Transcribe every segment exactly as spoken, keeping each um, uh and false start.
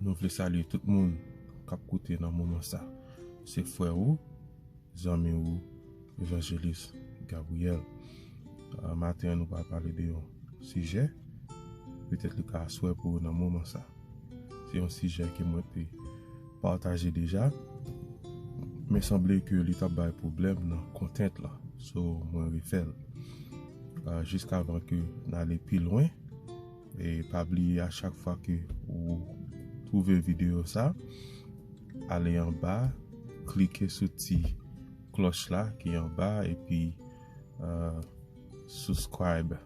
Nou vle salye tout moun k ap koute nan moman sa. Se frè ou, zanmi ou, Evanjelis Gabriel. Ah, maten an, nou pral pale de yon sijè. Petèt li ka aswè pou ou nan moman sa. Se yon sijè ke mwen te pataje deja, men sanble ke li t ap bay pwoblèm nan kontent lan. So, mwen refè l. Ah, jiskavan ke n ale pi lwen, e pa bliye, a chak fwa ke ou twouve videyo sa, ale anba, klike sou ti klòch la ki anba, epi, ah, subscribe.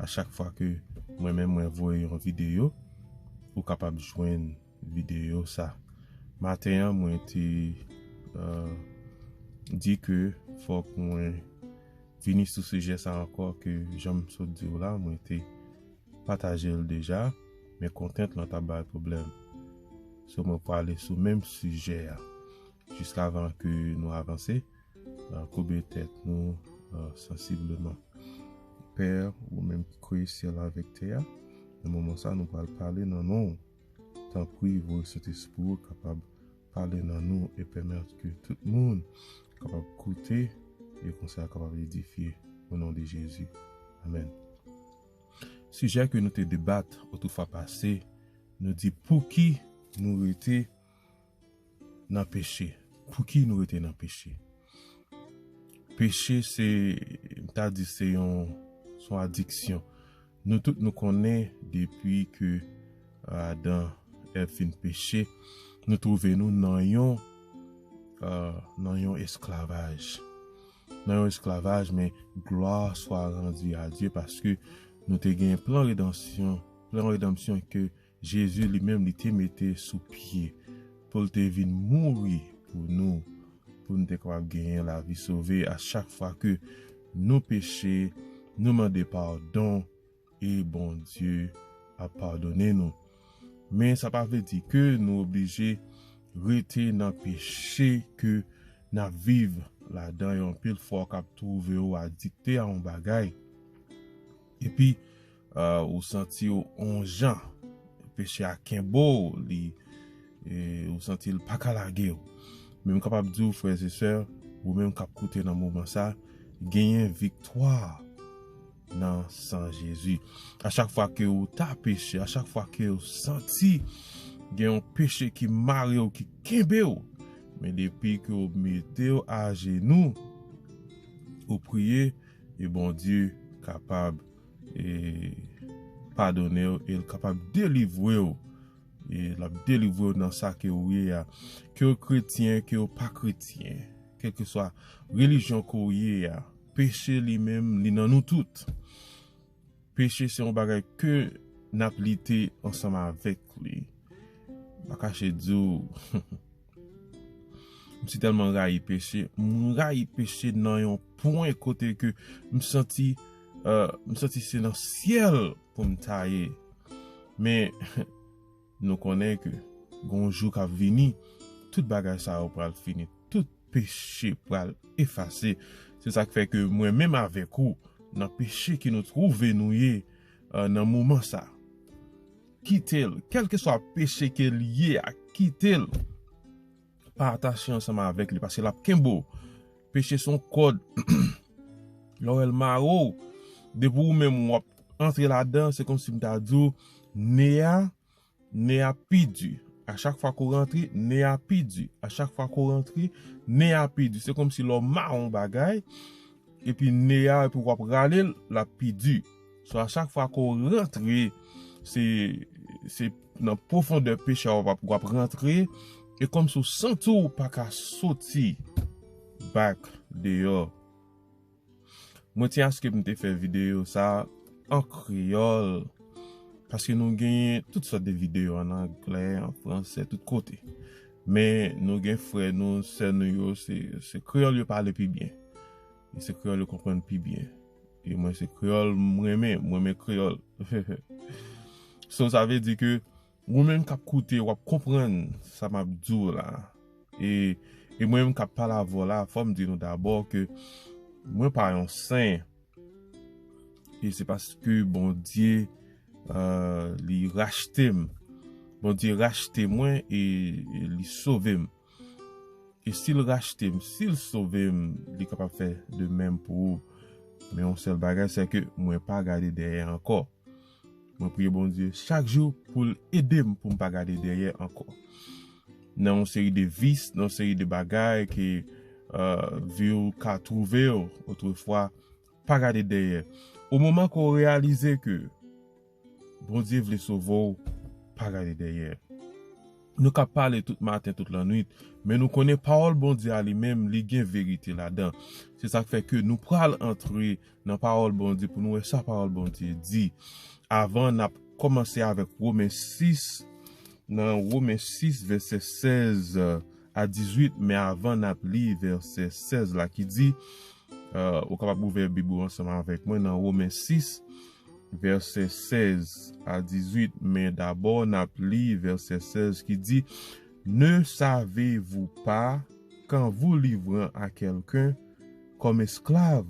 A chak fwa ke mwen menm mwen voye yon videyo, ou kapab jwenn videyo sa. Maten an, mwen te, ah, di ke fòk mwen vini sou sijè sa ankò, ke jan m sot di w la, mwen te pataje l deja, men kontent lan t ap bay pwoblèm. So, mwen prale sou menm sijè a. Jiskavan ke nou avanse, ah, koube tèt nou, ah, sansibleman. Pè, ou menm ki kreye syèl avèk tè a, nan moman sa, nou pral pale nan non w. Tanpri, voye Sentespri w kapab pale nan nou e pèmèt ke tout moun kapab koute e konsa kapab edifye. O non de Jezi. Amèn. Sijè ke nou te debat otoufwa pase, nou di pouki nou rete nan peche. Pouki nou rete nan peche? Peche se, m ta di se yon, se yon adiksyon. Nou tout nou konnen depi ke, ah, Adan, Èv fin peche, nou twouve nou nan yon, ah, nan yon esklavaj. Nan yon esklavaj, men glwa swa randi a Dye paske nou te gen plan redanmsyon, plan redanmsyon ke Jezi li menm li te mete sou pye pou l te vin mouri pou nou, pou nou te kapab genyen lavi sove. A chak fwa ke nou peche, nou mande padon e Bondye ap padone nou. Men sa pa vle di ke nou oblije rete nan peche ke n ap viv ladan yo. Anpil fwa w kab twouve w adikte a yon bagay. Epi, ah, ou santi w on jan, peche a kenbe w, li, e, ou santi l pa ka lage w. Men m kapab di w, frè e sè, ou menm k ap koute nan moman sa, genyen viktwa nan san Jezi. A chak fwa ke ou ta peche, a chak fwa ke ou santi gen yon peche ki mare w, ki kenbe w, men depi ke ou mete w ajenou, ou priye, e Bondye kapab, e, padone w, e l kapab delivre w. E l ap delivre w nan sa ke ou ye a. Ke w kretyen, ke w pa kretyen, kèlkeswa relijyon ke w ye a, peche li menm, li nan nou tout. Peche se yon bagay ke n ap lite ansanm avèk li. M pa kache di w, m si tèlman rayi peche, m rayi peche nan yon pwen kote ke m santi, eh, m santi se nan syèl pou m ta ye. Men, nou konnen ke gon jou k ap vini, tout bagay sa yo pral fini, tout peche pral efase. Se sa k fè ke mwen menm avèk ou, nan peche ke nou twouve nou ye, eh, nan moman sa, kite l. Kèlkeswa peche ke l ye a, kite l. Pa atache ansanm avèk li, paske l ap kenbe w. Peche se yon kòd. Lè w wè l mare w, depi ou menm w ap antre ladan, se kòmsi m ta di w, ne a, ne a pi di. A chak fwa ke w rantre, ne a pi di. A chak fwa ke w rantre, ne a pi di. Se kòmsi lè w mare yon bagay, epi ne a, epi w ap rale l, l ap pi di. So, a chak fwa ke w rantre, se, se nan pwofondè peche a w ap, w ap rantre, e kòmsi w santi w pa ka soti back deyò. Mwen te aske m te fè videyo sa an kreyòl, paske nou genyen tout sòt de videyo an anglè, an fransè, tout kote. Men nou gen frè nou, sè nou yo, se, se kreyòl yo pale pi byen. E se kreyòl yo konprann pi byen. E mwen se kreyòl m renmen, m renmen kreyòl. So, sa vle di ke ou menm k ap koute, w ap konprann sa m ap di w la. E, e mwen menm k ap pale avè w la, fò m di nou dabò ke mwen pa yon sen. E se paske Bondye, eh, li rachte m. Bondye rachte mwen e, e li sove m. E si l rachte m, si l sove m, li kapab fè de menm pou ou. Men yon sèl bagay, se ke mwen pa gade dèyè ankò. Mwen priye Bondye chak jou pou l ede m pou m pa gade dèyè ankò. Nan yon seri de vis, nan yon seri de bagay ke, euh, vi w ka twouve w otrefwa, pa gade dèyè. O moman ke w reyalize ke Bondye vle sove w, pa gade dèyè. Nou ka pale tout maten, tout lannwit, men nou konnen pawòl Bondye a li menm, li gen verite ladan. Se sa k fè ke nou pral antre nan pawòl Bondye pou nou wè sa pawòl Bondye di. Avan n ap kòmanse avèk Women sis, nan Women sis, vèsè sèz a dizuit, men avan n ap li vèsè sèz la ki di, euh, ou kapab ouvè Bib ou ansanm avèk mwen nan Women sis, vèsè sèz a dizuit, men dabò n ap li vèsè sèz ki di, Ne savez-vous pas qu'en vous livrant à quelqu'un comme esclave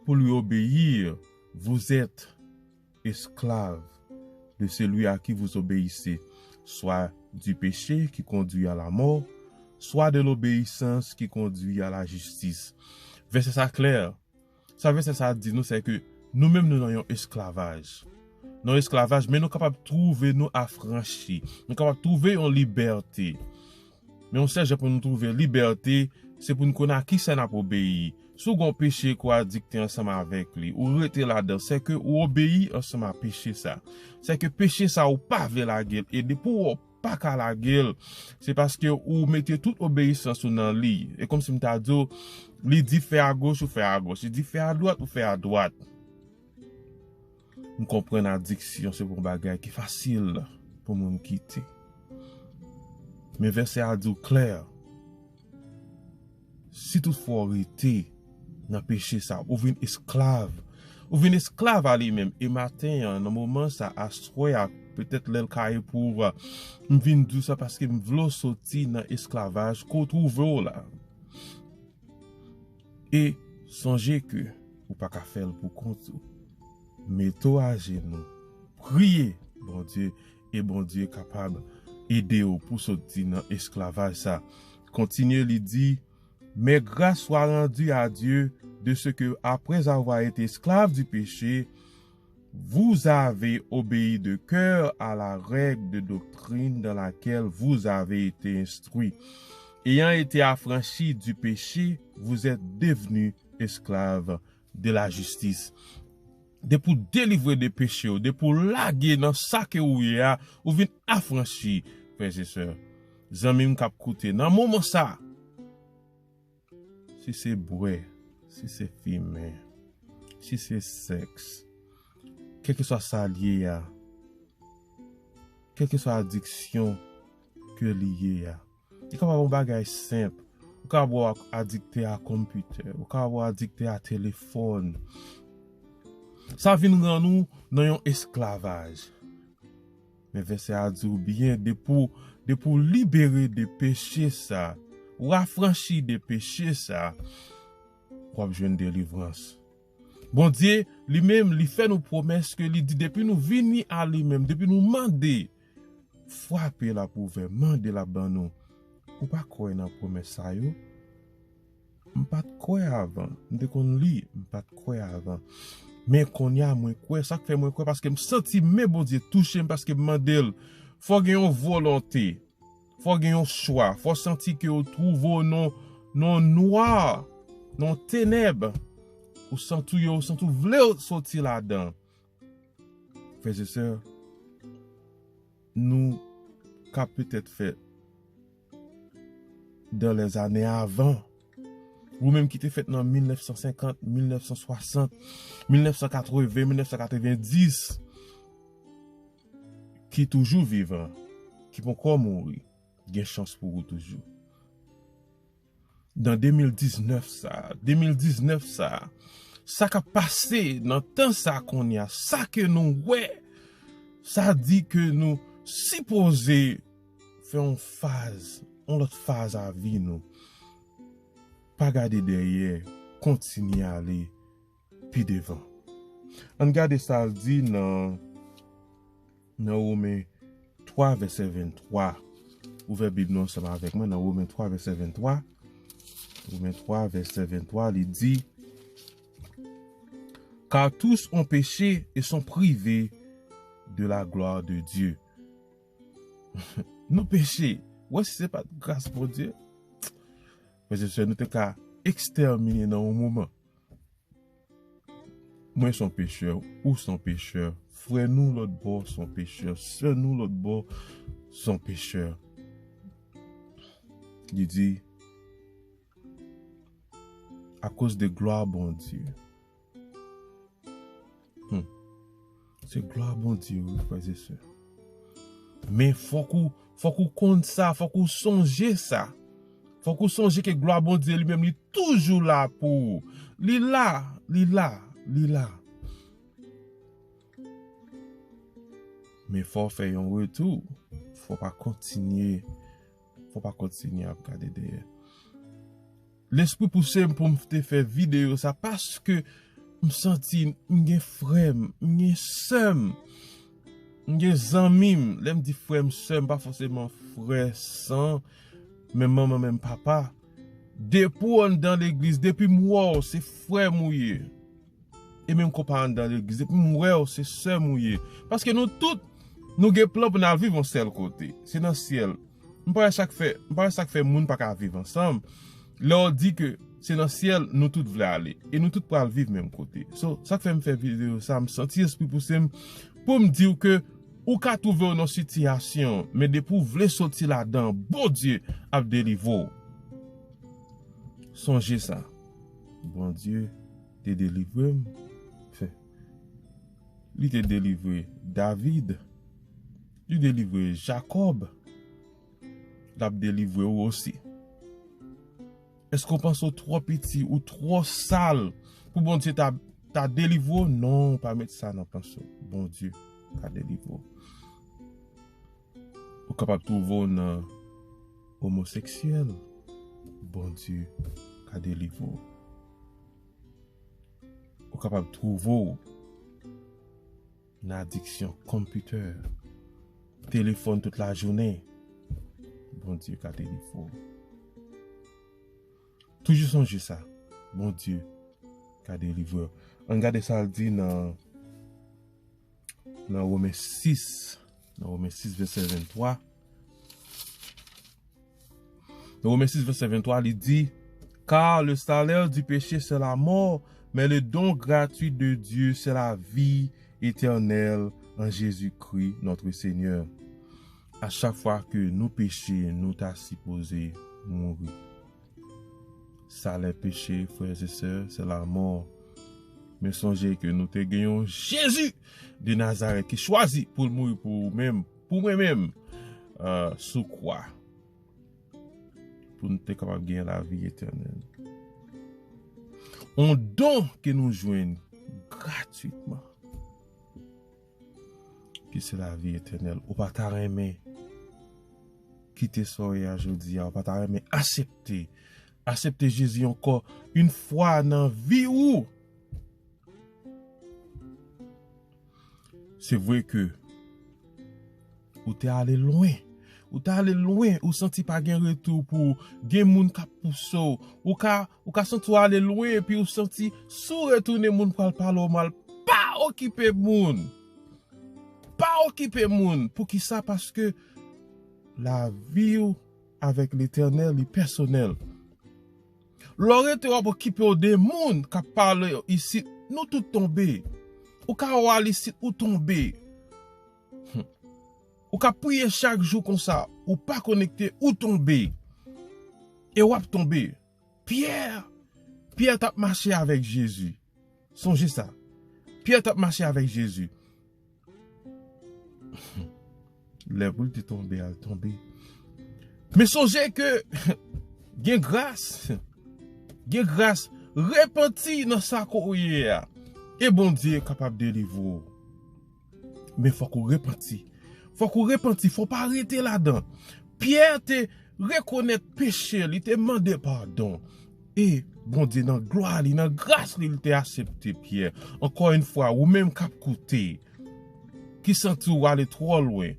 pour lui obéir, vous êtes esclave de celui à qui vous obéissez, soit du péché qui conduit à la mort, soit de l'obéissance qui conduit à la justice. Vèsè sa klè. Sa vèsè sa di nou, se ke nou menm nou nan yon esklavaj. Nan yon esklavaj, men nou kapab twouve nou afranchi. Nou kapab twouve yon libète. Men yon sèl jan pou nou twouve libète, se pou nou konnen a kisa n ap obeyi. Si w gen yon peche ke w adikte ansanm avèk li, ou rete ladan, se ke ou obeyi ansanm a peche sa. Se ke peche sa ou pa vle lage l, e depi w pa ka lage l, se paske ou mete tout obeyisans ou nan li. E kòmsi m ta di w, li di fè agoch, ou fè agoch. Li di fè adwat, ou fè adwat. M konprann adiksyon se pa yon bagay ki fasil pou moun kite. Men vèsè a di w klè, si toutfwa w rete nan peche sa, ou vin esklav. Ou vin esklav a li menm. E maten an, nan moman sa, aswè a, petèt lè l ka ye pou ou, m vin di w sa paske m vle w soti nan esklavaj ke w twouve w la. E sonje ke ou pa ka fè l pou kont ou. Mete w ajenou, priye Bondye, e Bondye kapab ede w pou soti nan esklavaj sa. Kontinye, li di, Mais grâce soit rendue à Dieu de ce que, après avoir été esclave du péché, vous avez obéi de cœur à la règle de doctrine dans laquelle vous avez été instruit. Ayant été affranchis du péché, vous êtes devenus esclaves de la justice. Depi w delivre de peche w, depi w lage nan sa ke ou ye a, ou vin afranchi, frè e sè. Zanmi m k ap koute, nan moman sa, si se bwè, si se fimen, si se sèks, kèlkeswa sa l ye a, kèlkeswa adiksyon ke li ye a, li kapab yon bagay senp. Ou kapab wè w adikte a konpitè, ou kapab wè w adikte a telefòn. Sa vin rann ou nan yon esklavaj. Men vèsè a di w byen, depi w, depi w libere de peche sa, ou afranchi de peche sa, w ap jwenn delivrans. Bondye, li menm, li fè nou pwomès ke li di depi nou vini a li menm, depi nou mande, frape l ap ouvè, mande l ap ban nou. Ou pa kwè nan pwomès sa yo? M pa t kwè avan. M te konn li, m pa t kwè avan. Men kounye a, mwen kwè. Sa k fè mwen kwè? Paske m santi men Bondye touche m, paske m mande l. Fò gen yon volonte. Fò gen yon chwa. Fò santi ke w twouve w nan, nan nwa, nan tenèb. Ou santi w, ou santi w vle w soti ladan. Frè e sè, nou ka petèt fèt dans les années avant. Ou menm ki te fèt nan mil nèf san senkant, mil nèf san swasant, mil nèf san katreven, mil nèf san katrevendis, ki toujou vivan, ki poko mouri, gen chans pou ou toujou. Nan de mil diznèf sa, de mil diznèf sa, sa k ap pase nan tan sa kounye a, sa ke nou wè, sa di ke nou sipoze fè yon faz, yon lòt faz a vi nou. Pa gade dèyè, kontinye ale pi devan. Ann gade sa l di nan, nan Women twa, vèsè venntwa. Ouvè Bib nou ansanm avèk mwen nan Women twa, vèsè venntwa. Women twa, vèsè venntwa, li di, Car tous ont péché et sont privés de la gloire de Dieu. Nou peche. Wè, si se pa t gras Bondye, frè e sè, nou te ka ekstèmine nan yon moman. Mwen se yon pechè, ou se yon pechè, frè nou lòt bò se yon pechè, sè nou lòt bò se yon pechè. Li di, akoz de glwa Bondye. Hmm. Se glwa Bondye, wi, frè e sè. Men fòk ou, fòk ou konn sa, fòk ou sonje sa. Fòk ou sonje ke glwa Bondye li menm li toujou la pou ou. Li la, li la, li la. Men fò w fè yon retou. Fò w pa kontinye, fò w pa kontinye ap gade dèyè. Lespri pouse m pou m te fè videyo sa paske m santi m gen frè m, m gen sè m, m gen zanmi m. Lè m di frè m, sè m, pa fòseman frè san, menm manman, menm papa. Depi w anndan legliz, depi m wè w, se frè m ou ye. E menm konpa anndan legliz, depi m wè w, se sè m ou ye. Paske nou tout, nou gen plan pou n al viv yon sèl kote. Se nan syèl. M pa wè sa k fè, m pa wè sa k fè moun pa ka viv ansanm. Lè w di ke se nan syèl nou tout vle ale. E nou tout pral viv menm kote. So, sa k fè m fè videyo sa, m santi Lespri pouse m pou m di w ke ou ka twouve w nan sitiyasyon, men depi w vle soti ladan, Bondye ap delivre w. Sonje sa. Bondye te delivre m. Fen. Li te delivre David. Li delivre Jakòb. L ap delivre w osi. Èske w panse w twò piti, ou twò sal pou Bondye ta, ta delivre w? Non, pa met sa nan panse w. Bondye ka delivre w. Ou kapab twouve w nan omoseksyèl. Bondye ka delivre w. Ou kapab twouve w nan adiksyon konpitè, telefòn tout lajounen. Bondye ka delivre w. Toujou sonje sa. Bondye ka delivre w. Ann gade sa l di nan, nan Women sis. Nan Women sis, vèsè venntwa. Nan Women sis, vèsè venntwa, li di, Car le salaire du péché, c'est la mort, mais le don gratuit de Dieu, c'est la vie éternelle en Jésus-Christ, notre Seigneur. A chak fwa ke nou peche, nou ta sipoze mouri. Salè peche, frè e sè, se lamò. Men sonje ke nou te gen yon Jezi de Nazarèt ki chwazi pou l mouri pou ou menm, pou mwen menm, euh, sou kwa. Pou nou te kapab gen lavi etènèl. On don ke nou jwenn gratwitman. Ki se lavi etènèl. Ou pa ta renmen kite sa w ye a jodi a. Ou pa ta renmen aksepte. Aksepte Jezi ankò yon fwa nan vi ou. Se vre ke ou te ale lwen. Ou te ale lwen. Ou santi pa gen retou pou ou. Gen moun k ap pouse w. Ou ka, ou ka santi w ale lwen epi ou santi si w retounen moun pral pale w mal. Pa okipe moun. Pa okipe moun. Poukisa? Paske lavi w avèk Letènèl, li pèsonèl. Lè w rete w ap okipe w de moun k ap pale isit, nou tout tonbe. Ou ka wè w al isit, ou tonbe. Hmm. Ou ka priye chak jou konsa, ou pa konekte, ou tonbe. E w ap tonbe. Pyè, Pyè t ap mache avèk Jezi. Sonje sa. Pyè t ap mache avèk Jezi. Lè pou l te tonbe a, l tonbe. Men sonje ke gen gras. Gen gras. Repanti nan sa ke w ye a. E Bondye kapab delivre w. Men fòk ou repanti. Fòk ou repanti. Fò w pa rete ladan. Pyè te rekonèt peche, li te mande padon. E Bondye nan glwa li, nan gras li, li te aksepte Pyè. Ankò yon fwa, ou menm k ap koute, ki santi w ale twò lwen,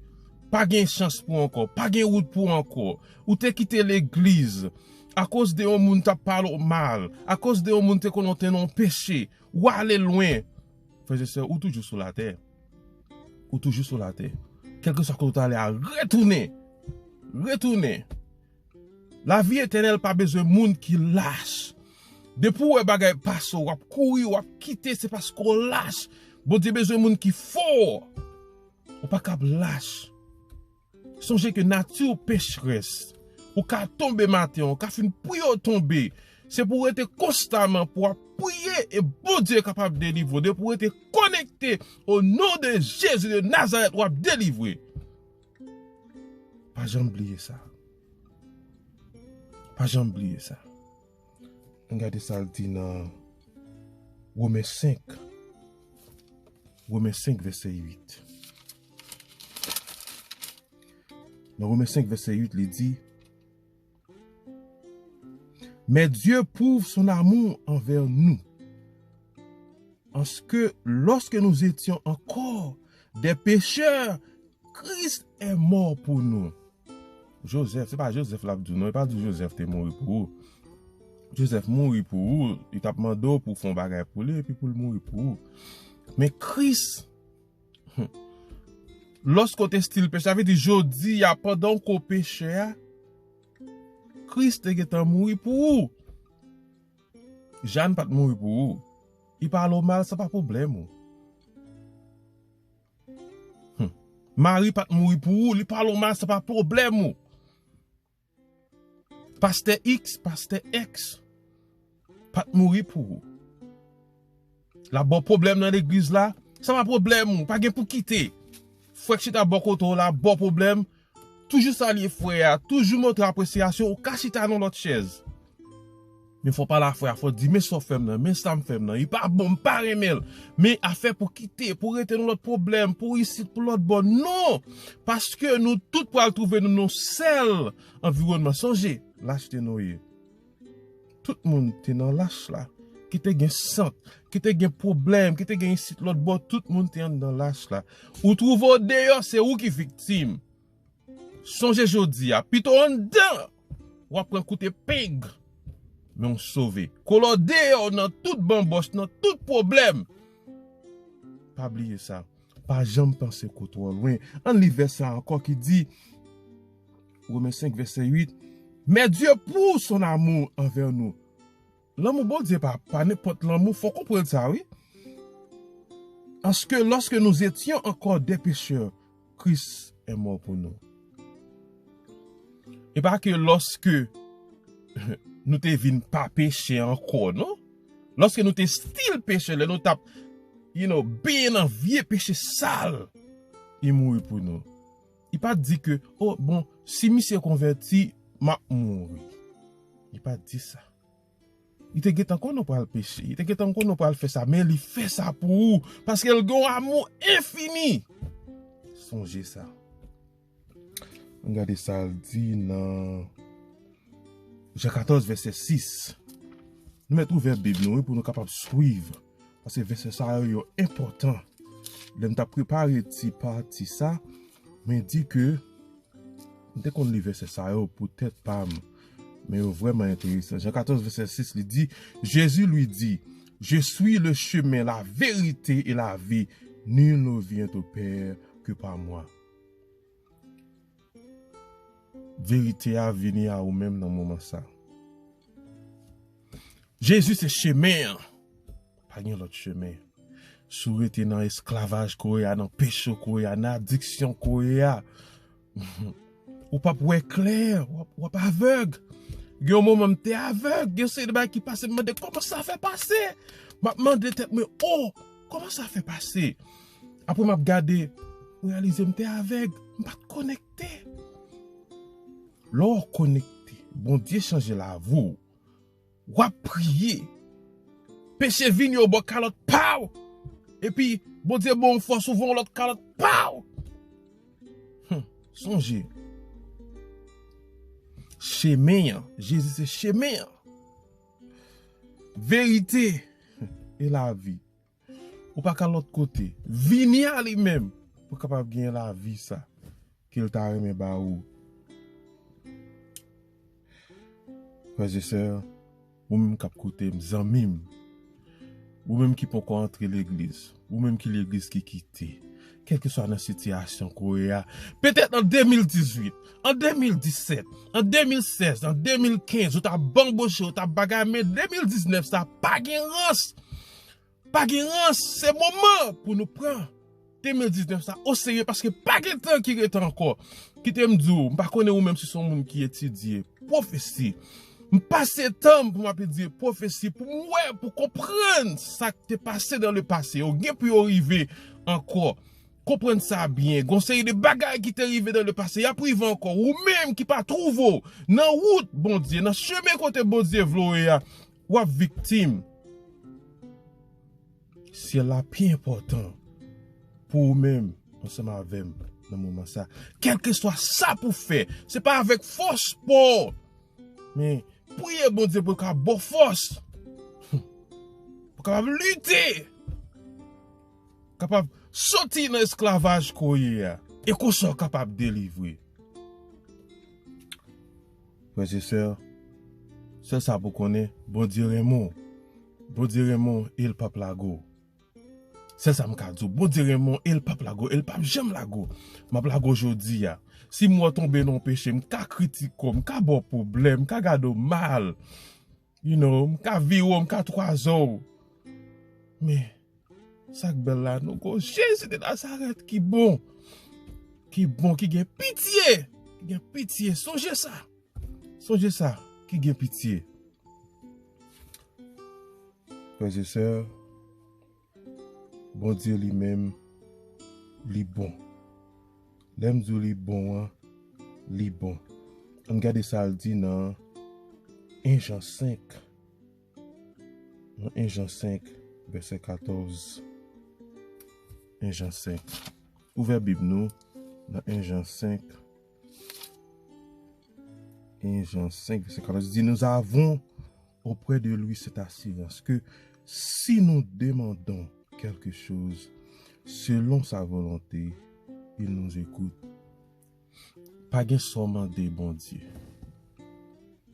Pa gen chans pou ankò, pa gen wout pou ankò. Ou te kite legliz akoz de yon moun t ap pale w mal, akoz de yon moun te konnen w te nan yon peche, ou ale lwen. Frè e sè, ou toujou sou latè. Ou toujou sou latè. Kèlkeswa kote w t ale a, retounen. Retounen. Lavi etènèl pa bezwen moun ki lach. Depi w wè bagay pase w, w ap kouri, w ap kite, se paske w lach. Bondye bezwen moun ki fò. Ou pa kab lach. Sonje ke nati w pecherès. Ou ka tonbe maten, ou ka fin priye w tonbe. Se pou w rete konstaman pou w ap priye e Bondye kapab delivre w. Depi w rete konekte, o non de Jezi de Nazarèt, w ap delivre. Pa janm bliye sa. Pa janm bliye sa. Ann gade sa l di nan Women senk. Women senk, vèsè uit. Nan Women senk, vèsè uit, li di, Mais Dieu prouve son amour envers nous, en ce que lorsque nous étions encore des pécheurs, Christ est mort pour nous. Joseph, se pa Joseph l ap di w non, e pa di w Joseph te mouri pou ou. Joseph mouri pou ou, li t ap mande w pou w fè yon bagay pou li, epi pou l mouri pou ou. Men Kris, lòske w te still peche, sa vle di jodi a, pandan w ko peche a, Kris te gentan mouri pou ou. Jàn pa t mouri pou ou. Li pale w mal, sa pa pwoblèm ou. Hmm. Mari pa t mouri pou ou, li pale w mal, sa pa pwoblèm ou. Pastè X, pastè X pa t mouri pou ou. L ap ba w pwoblèm nan legliz la, sa pa pwoblèm ou, pa gen pou kite. Frè k chita bò kote w la, ba w pwoblèm, toujou salye frè a, toujou montre apresyasyon, ou ka chita nan lòt chèz. Men fò w pale a frè a, fò w di, men sa w fè m nan, men sa m fè m nan, li pa bon, m pa renmen l. Men afè pou kite, pou rete nan lòt pwoblèm, pou isit, pou lòt bò, non! Paske nou tout pral twouve nou nan yon sèl anviwònman. Sonje, lach te Noye. Tout moun te nan lach la. Ki te gen sant, ki te gen pwoblèm, ki te gen isit lòt bò, tout moun te anndan lach la. Ou twouve w deyò, se ou ki viktim. Sonje jodi a, pito w anndan, w ap pran kout epeng, men w sove. Kole w deyò nan tout banbòch, nan tout pwoblèm. Pa bliye sa. Pa janm panse ke w twò lwen. Ann li vèsè a ankò ki di, Women senk, vèsè uit, Mais Dieu prouve son amour envers nous. Lanmou Bondye pa, pa nenpòt lanmou, fò w konprann sa, wi. En ce que lorsque nous étions encore des pécheurs, Christ est mort pour nous. E pa ke lòske nou te vin pa peche ankò, non. Lòske nou te still peche, lè nou t ap, you know, benyen nan vye peche sal, li mouri pou nou. Li pa t di ke, oh, bon, si misye konvèti, m ap mouri. Li pa t di sa. Li te gentan konnen w pral peche. Li te gentan konnen w pral fè sa. Men li fè sa pou ou. Paske l gen yon amou enfini. Sonje sa. Ann gade sa l di nan Jan katòz, vèsè sis. Nou mèt ouvè Bib nou, wi, pou nou kapab swiv. Paske vèsè sa yo, yo enpòtan. Lè m t ap prepare ti pati sa, mwen di ke m te konn li vèsè sa yo pou tèt pa m. Men yo vrèman enteresan. Jan katòz, vèsè sis, li di, Jésus lui dit, Je suis le chemin, la vérité et la vie. Nul ne vient au Père que par moi. Verite a vini a ou menm nan moman sa. Jezi se chemen an. Pa gen lòt chemen. Si w rete nan esklavaj ke w ye a, nan peche ke w ye a, nan adiksyon ke w ye a, ou p ap wè klè, w ap, w ap avèg. Gen yon moman m te avèg, gen seri de bagay ki pase, m mande, "Kòman sa fè pase?" M ap mande tèt mwen, "O, kòman sa fè pase?" Apre m ap gade, m reyalize m te avèg, m pa t konekte. Lè w konekte, Bondye chanje lavi w. W ap priye. Peche vini, w bò kalòt, paw! Epi, Bondye ba w fòs, ou voye yon lòt kalòt, paw! Hum, sonje. Chemen an, Jezi se chemen an. Verite e lavi. Ou pa ka lòt kote. Vini a li menm pou w kapab gen lavi sa. ke l ta renmen ba ou. Frè e sè, ou menm k ap koute m, zanmi m, ou menm ki poko antre legliz, ou menm ki legliz ki kite, kèlkeswa nan sitiyasyon ke w ye a, petèt an de mil dizuit, an de mil disèt, an de mil sèz, an de mil kenz, ou t ap banboche, ou t ap bagay, men de mil diznèf sa pa gen rans. Pa gen rans, se moman pou nou pran de mil diznèf sa o serye, paske pa gen tan ki rete ankò. Kite m di w, m pa konnen ou menm si se yon moun ki etidye pwofesi. M pase tan m pou m ap etidye pwofesi, pou m wè, pou konprann sa k te pase dans le passé yo, gen pou yo rive ankò. Konprann sa byen. Gon seri de bagay ki te rive dans le passé, y ap rive ankò. Ou menm ki pa twouve w nan wout Bondye, nan chemen kote Bondye vle w ye a, w ap viktim. Syèl la pi enpòtan pou ou menm, ansanm avè m, nan moman sa. Kèlkeswa sa pou fè, se pa avèk fòs pa w, men priye Bondye pou l ka ba w fòs. Pou w kapab lite, kapab soti nan esklavaj ke w ye a, e konsa w kapab delivre. Frè e sè, sèl sa pou konnen, Bondye renmen w. Bondye renmen w e l p ap lage w. Sèl sa m ka di w, Bondye renmen w e l p ap lage w, e l p ap janm lage w. M ap lage w jodi a. Si m wè w tonbe nan yon peche, m ka kritike w, m ka ba w pwoblèm, m ka gade w mal. You know, m ka vire w, m ka twaze w. Men, sa k bèl la, nou gon Jezi de Nazarèt ki bon. Ki bon, ki gen pitye. Ki gen pitye. Sonje sa. Sonje sa. Ki gen pitye. Frè e sè, Bondye li menm, li bon. Lè m di w li bon an, li bon. Ann gade sa l di nan en Jan senk. Nan en Jan senk, vèsè katòz. En Jan senk. Ouvè Bib nou nan en Jan senk. En Jan senk, vèsè katòz di, nous avons auprès de lui cette assurance que si nous demandons quelque chose selon sa volonté, il nous écoute. Pa gen sa w mande Bondye,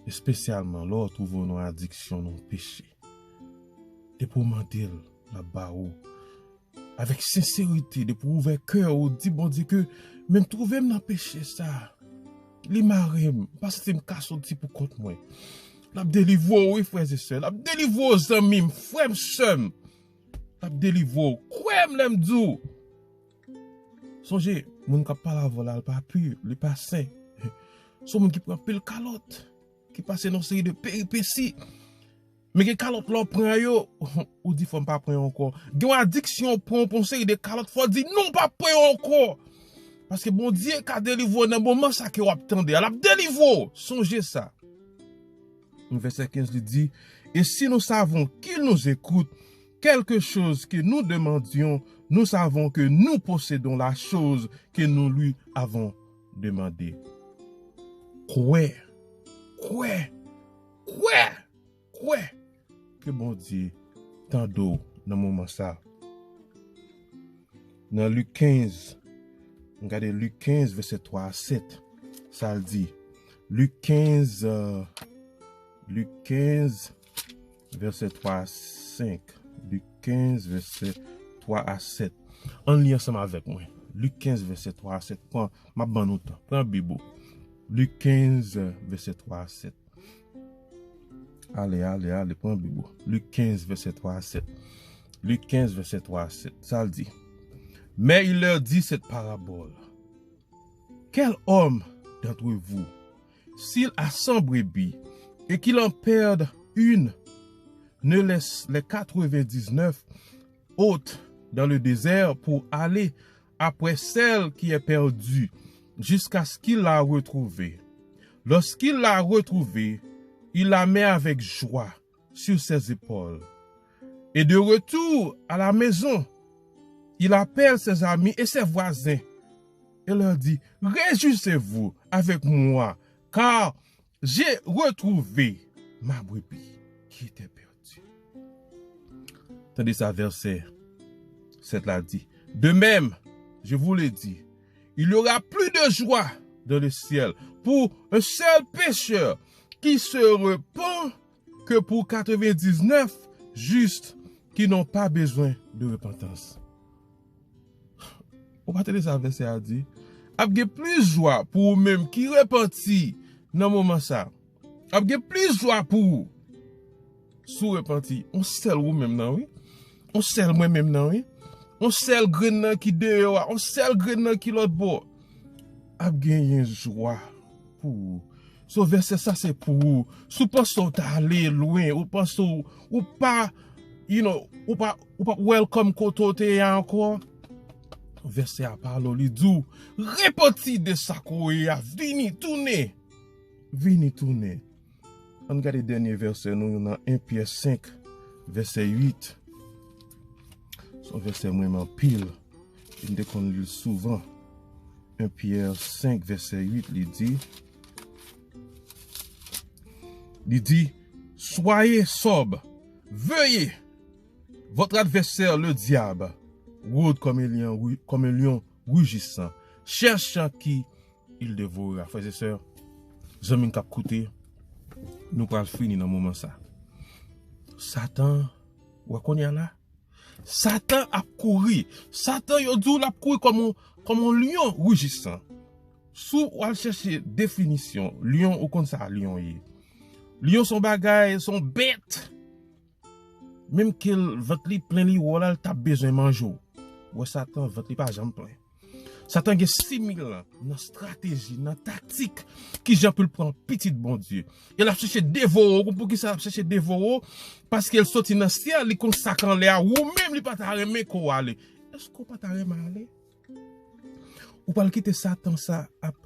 espesyalman lè w twouve w nan adiksyon, nan peche. Depi w mande l, l ap ba ou. Avèk senserite, depi w ouvè kè w, ou di Bondye ke, men m twouve m nan peche sa. Li mare m, m pa santi m ka soti pou kont mwen. L ap delivre w, wi, frè e sè. L ap delivre w, zanmi m, frè m, sè m. L ap delivre w. Kwè m lè m di w. Sonje, moun k ap pale avè w la, li pa pi, li pa sen. Se yon moun ki pran pil kalòt, ki pase nan yon seri de peripesi. Men gen kalòt lè w pran yo, ou di fò m pa pran yo ankò. Gen yon adiksyon, w pran, w pran yon seri de kalòt, fò w di non, w pa pran yo ankò. Paske Bondye ka delivre w nan moman sa ke w ap tande a. L ap delivre w. Sonje sa. Vèsè kenz li di, et si nous savons qu'il nous écoute, quelque chose que nous demandions, nous savons que nous possédons la chose que nous lui avons demandée. Kwè, kwè, kwè, kwè ke Bondye tande w nan moman sa. Nan Lik kenz, n gade Lik kenz, vèsè twa a sèt. Sa l di, Lik kenz, euh, Lik kenz, vèsè twa a senk. Lik kenz, vèsè twa a sèt. Ann li ansanm avèk mwen. Lik kenz, vèsè twa a sèt. Pran, m ap ban nou tan. Pran Bib ou. Lik kenz, vèsè twa a sèt. Ale, ale, ale, pran Bib ou. Lik kenz, vèsè twa a sèt. Lik kenz, vèsè twa a sèt. Sa l di, mais il leur dit cette parabole. Quel homme d'entre vous, s'il a cent brebis et qu'il en perd une, ne laisse les quatre-vingt-dix-neuf autres dans le désert pour aller après celle qui est perdue jusqu'à ce qu'il la retrouve. Lorsqu'il l'a retrouvée, il la met avec joie sur ses épaules. Et de retour à la maison, il appelle ses amis et ses voisins et leur dit, réjouissez-vous avec moi, car j'ai retrouvé ma brebis qui était perdue. Tande sa vèsè sèt la di. De même, je vous le dis, Il y aura plus de joie dans le ciel pour un seul pécheur qui se repent que pour quatre-vingt-dix-neuf justes qui n'ont pas besoin de repentance. Ou pa tande sa vèsè a di? Ap gen plis jwa pou ou menm ki repanti nan moman sa. Ap gen plis jwa pou ou si w repanti. On sèl ou menm nan, wi. On sèl mwen menm nan, wi. On sèl grenn nan ki deyò a. On sèl grenn nan ki lòt bò. Ap genyen jwa pou ou. So, vèsè sa se pou ou. Si w panse w ta ale lwen, ou panse w, ou pa, you know, ou pa, ou pa welcome kote w te ye a ankò, vèsè a pale w, li di w, repanti de sa ke w ye a, vini, tounen. Vini, tounen. Ann gade dènye vèsè nou nan en Pyè senk, vèsè uit. Se yon vèsè m renmen anpil. E m te konn li l souvan. En Pyè senk, vèsè uit, li di, li di, soyez sobre, veillez. Votre adversaire, le diable, rôde comme un lion, ru- comme un lion rugissant, cherchant qui il dévorera. Frères et sœurs, zanmi k ap koute, nou pral fini nan moman sa. Satan, w konnen la? Satan ap kouri. Satan, yo di w l ap kouri kòm yon, kòm yon lyon rujisan. Si w al chèche definisyon lyon, ou konn sa lyon ye. Lyon se yon bagay, se yon bèt. Menm ke l, vant li plen, li wè w la, l t ap bezwen manje w. Ou wè Satan, vant li pa janm plen. Satan gen sis mil an nan estrateji, nan taktik, kijan pou l pran pitit Bondye. E l ap chèche devore w. Ou konn poukisa l ap chèche devore w? Paske l soti nan syèl, li konn sa k anlè a. Ou menm, li pa ta renmen ke w ale. Èske w pa ta renmen ale? Ou pral kite Satan sa ap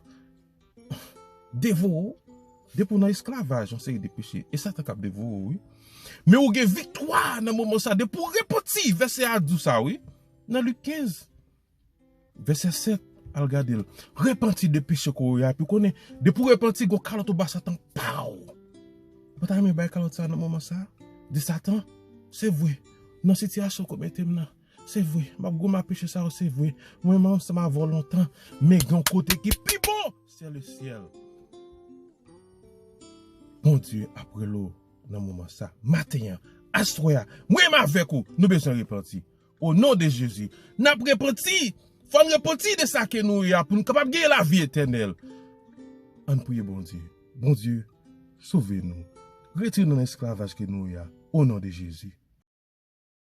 devore w? Depi w nan esklavaj, yon seri de peche. E Satan k ap devore w, wi. Men ou gen viktwa nan moman sa. Depi w repanti, vèsè a di w sa, wi. Nan Lik kenz, vèsè sèt, al gade l. Repanti de peche ke w ye a, epi konnen, depi w repanti, gon kalòt ou ba Satan, paw! Ou pa ta renmen bay kalòt sa nan moman sa? Di Satan, se vre, nan sitiyasyon ke w mete m nan, se vre, m ap goumen ak peche sa yo, se vre. Mwen menm ansanm avè w lontan, men gen yon kote ki pi bon, se le syèl. Bondye ap rele w nan moman sa. Maten an, aswè a, mwen menm avèk ou, nou bezwen repanti. O non de Jezi, n ap repanti. Fò n repanti de sa ke nou ye a pou n kapab genyen lavi etènèl. Ann priye Bondye. Bondye, sove nou. Retire nou nan esklavaj ke nou ye a. O non de Jezi.